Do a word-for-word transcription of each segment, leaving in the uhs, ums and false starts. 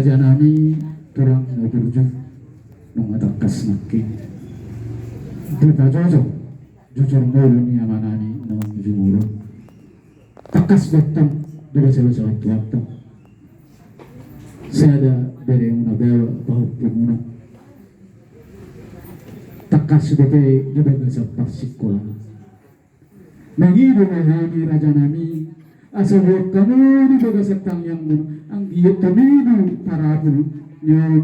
Raja nami, tulang na burju, nunga tangkas nangkin dipajojo jujur ngolu ni ama nami na mangujung ulu. Tangkas do tong di basa-basa on tu antong. Sada beremuna baoa pahompumuna. Tangkas dope di bagasan parsikolaan. Mangido ma hami raja nami, asa boan hamu di bagasan tangiangmuna, anggiat tumibu parabur ni on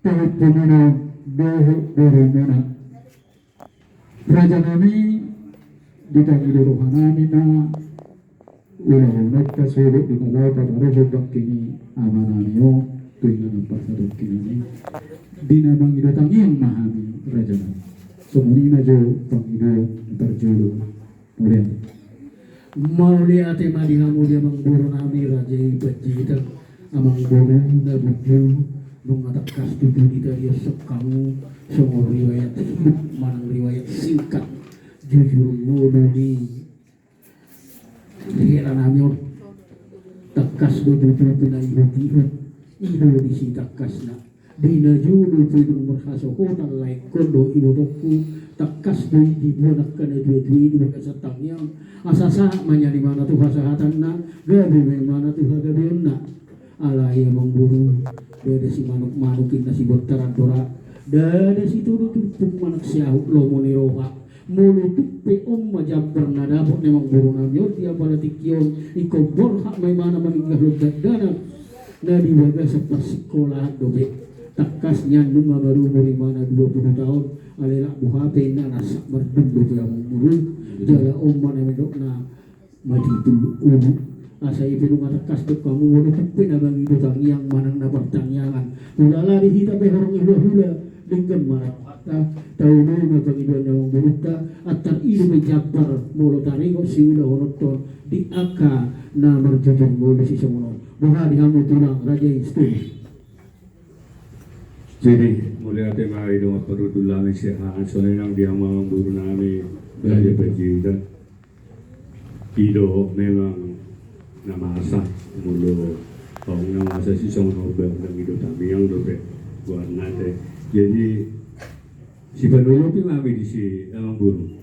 pahompumuna dohot borumuna. Raja nami, dipangido roha nami ma ulahononta sogot di na laho pataruhon bangke ni ama nami on tu inganan parsatongkinan i. Di na mangido tangiang ma hami raja nami. Songon i ma jo pangidoan parjolo. Mauliate. Mauliate ma di hamu di amangboru nami raja i Panjaitan. Amangboru na burju, nunga tangkas tutu ditariashon hamu songon riwayat hidup manang riwayat singkat jujur ngolu ni hela nami on. Tangkas do tutu pinaihut-ihut, i do disi tangkasna. Di na jolo pe dung marhasohotan laengkon dohot ibotongku, tangkas do i dibuan angka na tua-tua i di bagasan tangiang, asa sahat ma nian imana tu hasahatanna, gabe ma imana tu hagabeonna. Alai amangboru, ndada simanuk-manuk inna sibontaran do ra, ndada sitolu turpuk manang siahut lomo ni roha. Molo tung pe on ma jambar na dapot ni amangboru nami on di apala tingki on, ingkon borhat ma imana maninggalhon dakdanak na di bagasan parsikolaan dope. Tangkas nian nunga marumur imana dua pulu taon, alai lak boha pe inna na sak mardung dope amangboru. Jala on ma na nidokna mati tu ulu. Asa i pe nunga tangkas do hamu molo tung pe na mangido tangiang manang na partangiangan. Hulala di hita pe horong ni hulahula, denggan ma rohanta, taoloi ma pangidoan ni amangborunta. Antar i do pe jambar molo taringot siulahononta on di angka na marjujur ngolu sisongon on. Boha di hamu tulang raja i, Sitorus? Jadi mauliate ma i dongan parhundul nami Siahaan, songon i nang di hamu amangboru nami raja Panjaitan. I do memang na masa, molo tong na masa sisongon on, mangido tangiang dope goarna te. Jadi sipanolopi ma hami disi amangboru.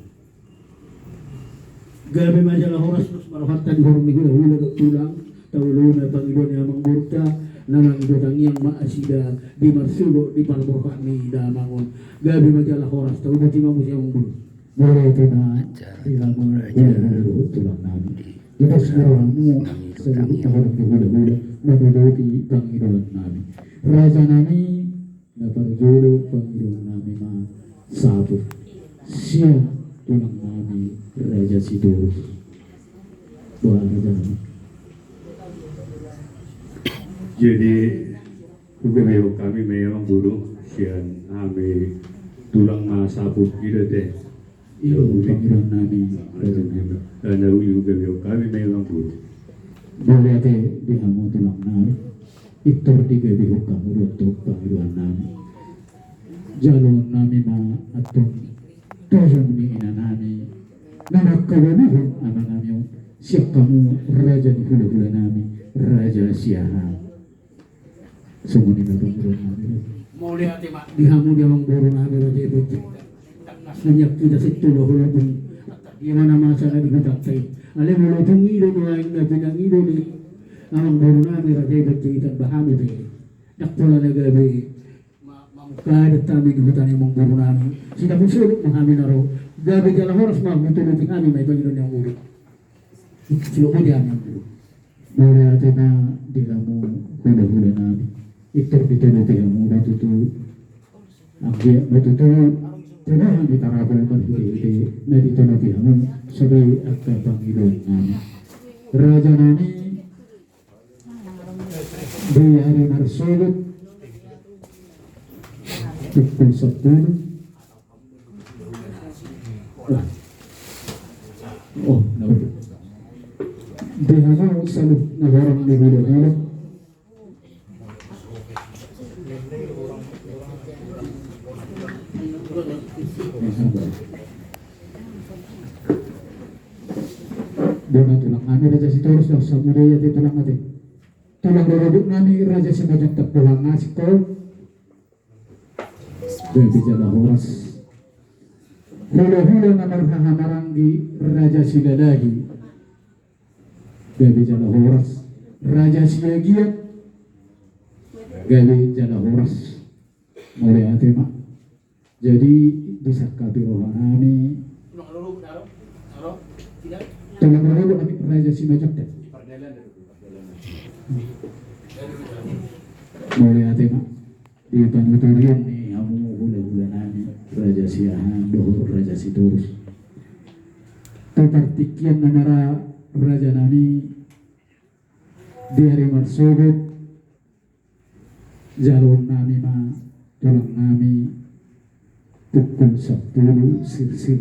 Gabe ma jala horas dos ma rohanta di horong ni hulahula dohot tulang. Taoloi ma pangidoan ni amangborunta, na mangido tangiang ma nasida di marsogot di parborhat ni damang on. Gabe ma jala horas, taoloi ma muse amangboru. Mauliate ma di hamu hulahula dohot tulang nami. Di dos ni rohamu saluhutna horong ni hulahula manulaki pangidoan nami. Raja nami, na parjolo pangidoan nami ma sahat sian tulang nami raja Sitorus. Boha raja nami? Jadi hugabehon hami ma i amangboru, sian hami tulang ma sahat i do te. I do pangidoan nami raja nami. Karna uli hugabehon hami ma i amangboru. Mauliate di hamu tulang nami. Pintor digabehon hamu do antong pangidoan nami. Jaloon nami ma antong tujung ni ina nami na mangkabaluhon ama nami on, sian hamu raja ni hulahula nami raja Siahaan. Songon i ma pangidoan nami. Mauliate ma di hamu di amangboru nami raja i Panjaitan. Tangkas do nian hita sintolo holong. Antar dia ma na masa na di hutanta i. Alai molo tung i do nuaeng na pinangido ni amangboru nami raja i Panjaitan, ba hamu pe ndang pola na gabe ma-, mamungka adat hami di huta ni amangboru nami. Sitahu solup ma hami na ro. Gabe jala horas ma hutolopi hami ma i pangidoan ni amangboru. Sitahu di hami amangboru. Mauliate ma di hamu hulahula nami. Pintor ditolopi hamu do tutu. Anggiat ma tutu tinoha ni tarapul marhitehite na ditolopi hamu sadari angka pangidoan nami. Raja nami, di ari marsogot pukul sampulu. Oh, na, di hamu saluhutna horong ni hulahula. Bona tulang nami raja Sitorus, dah samudaya di tulang mati. Tulang rorobot nami raja Simanjuntak, boha na asing ho? Gabe jala horas. Hulahula na marhahamaranggi, Raja Silalahi. Gabe jala horas. Raja Siagian. Gabe jala horas. Mauliate ma. Jadi, disangkapi rohanami. Tulang Rorobot nami, Raja Simanjuntak. Mauliate ma. Di panuturion ni hamu hulahulanami, Raja Siahaan dohot Raja Sitorus. Tu partingkian na marhaha, rajanami, di ari marsogot, jaloonnami ma tulangnami pukul sampulu sirsir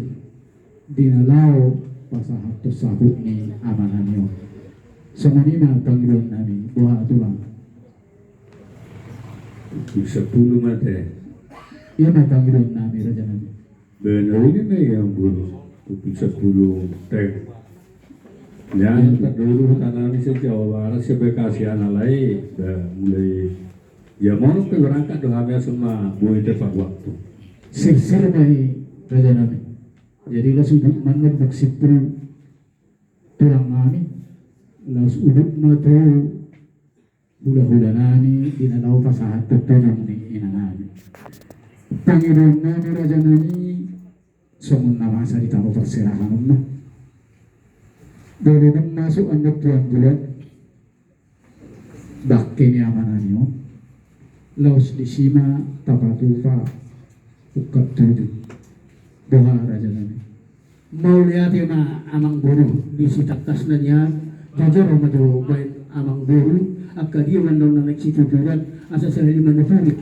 di na laho pasahathon saput ni amanami on. Songon i ma pangidoannami, boha tulang? Pukul sampulu ma ate. I ma pangidoannami, rajanami. Baen au i ma i, amangboru, pukul sampulu teng. Ia, hmm, tardahulu hutanami se Jawa Barat, se Bekasi, alai ba mulai jam onom pe berangkat do hami, asa ma boi tepat waktu. Sirsir ma i, rajanami. Jadi, laos udut ma annon boksimpul tulangnami, laos udut ma tu hulahulanami di na laho pasahathon tujung ni inanami. Pangidoannami, rajanami, songon na masa di tano parserahan on ma. Gabe dung masuk annon tu ambulan, bangke ni amanami on, laos disi ma tapatupa ungkap tujung. Boha, rajanami? Mauliate ma, amangboru, di sitangkasna nian, jojor ma jo baen amangboru, angka dia ma annon na naeng situturan, asa sahali manuturi.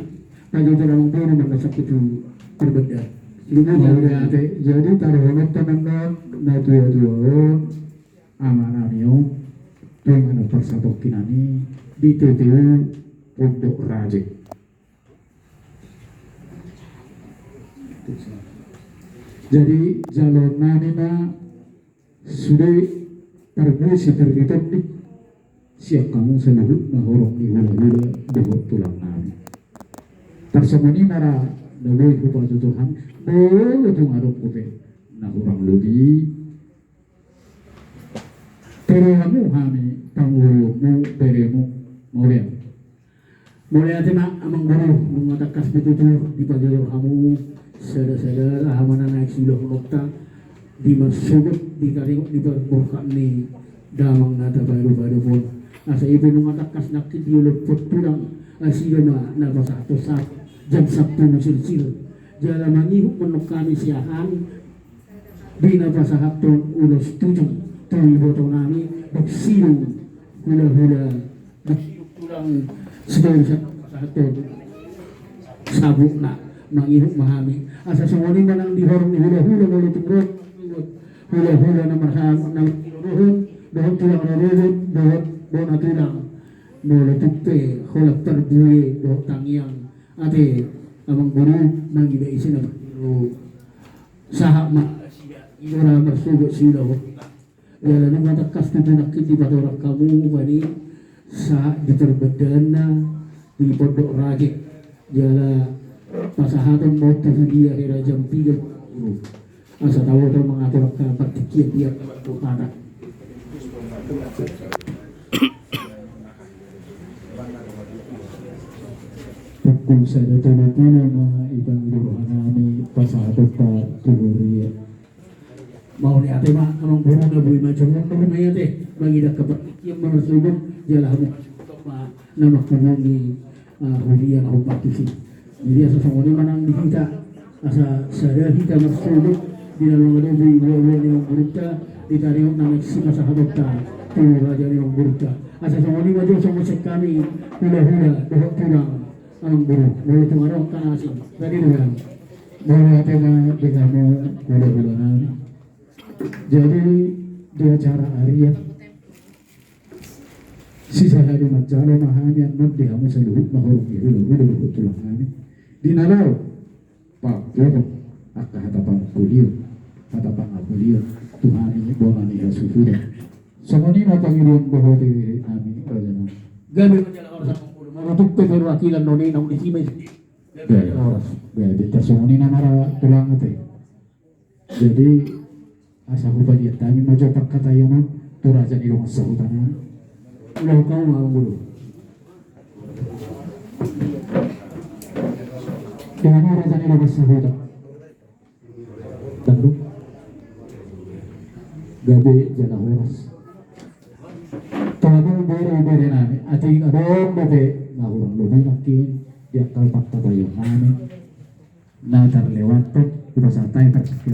Pajojor amangboru ma na sangkut tu parbandaan. Mauliate. Jadi, taruhononta ma annon na tuatua on, amanami on, tu inganan parsatongkinami di T T U Pondok Rajek. Jadi, jaloonnami ma sude parbue sipir ni tondi sian hamu saluhutna horong ni hulahula dohot tulangnami. Tarsongon i ma ra na boi hupajojor hami, molo tung adong dope na hurang lobi, bere hamu hami pangoluonmu, beremu. Mauliate. Mauliate ma, amangboru, nunga tangkas be tutu dipajojor hamu sadasada aha ma na naeng siulahononta di marsogot di taringot ni parborhat ni damang na tapadopadop on. Asa i pe nunga tangkas nangkin diolophon tulang, nasida ma na pasahathon saput jam sampulu sirsir. Jala mangihut ma annon hami Siahaan di na pasahathon ulos tujung tu ibotonami, dung sidung hulahula, dung sidung tulang, sidung sa-, pasahathon saputna, mangihut ma hami. Asa songon i ma nang di horong ni hulahula, molo tung ro hulahula na marha-, na marhaha dohot, dohot tulang Rorobot, dohot bona tulang. Molo tung pe holan parbue dohot tangiang, ate, amangboru, mangida ise na marturu. Sahat ma, i do ra marsogot siulahon. Jala nunga tangkas tutu nangkin dipatorang hamu bani sahat di parbandaanna di Pondok Rajek. Jala pasahaton ma on tu huria hira jam piga. Asa taboto mangatur angka partingkian di angka partingkian. Pukul sada tolu pulu ma i, pangido rohanami, pasahatonta tu huria. Mauliate ma, amangboru, na boi ma jongon do hami ate, mangida angka partingkian ma marsogot, jala hamu ma na manghubungi, ah, huria na hombar tusi. Jadi asa songon i ma nang di hita, asa sada hita marsogot di na laho mangadopi buabua ni amangborunta, di taringot na naeng sipasahatonta tu raja ni amangborunta. Asa songon i ma jo songon sian hami hulahula dohot tulang, amangboru, molo tung adong angka na asing. Tadi dengan. Mauliate ma di hamu hulahulanami. Jadi di acara ari on, sisahali manjalo ma hami annon di hamu saluhutna horong ni hulahula dohot tulangnami, di na laho paboa angka hata pangkolion, hata pangapulion tu hami bona ni hasuhuton. Songon i ma pangidoan dohot hami, rajanami. Gabe ma jala horas, amangboru. Olo, tung pe perwakilan non i naung disi ma i. Be, horas. Be, be, tarsongon i nama ra tulang ate. Jadi asa hupaliat hami ma jo pangkataion on tu raja ni dongan sahuta nami. Ulaon hamu ma, Amang Guru. Dengan raja ni dongan sahuta. Tanduk. Gabe jala horas. Tolong bere bere nami, atik adong dope na hurang lobi nangkin di angka pangkataion nami na tarlewat tu pasahat hami.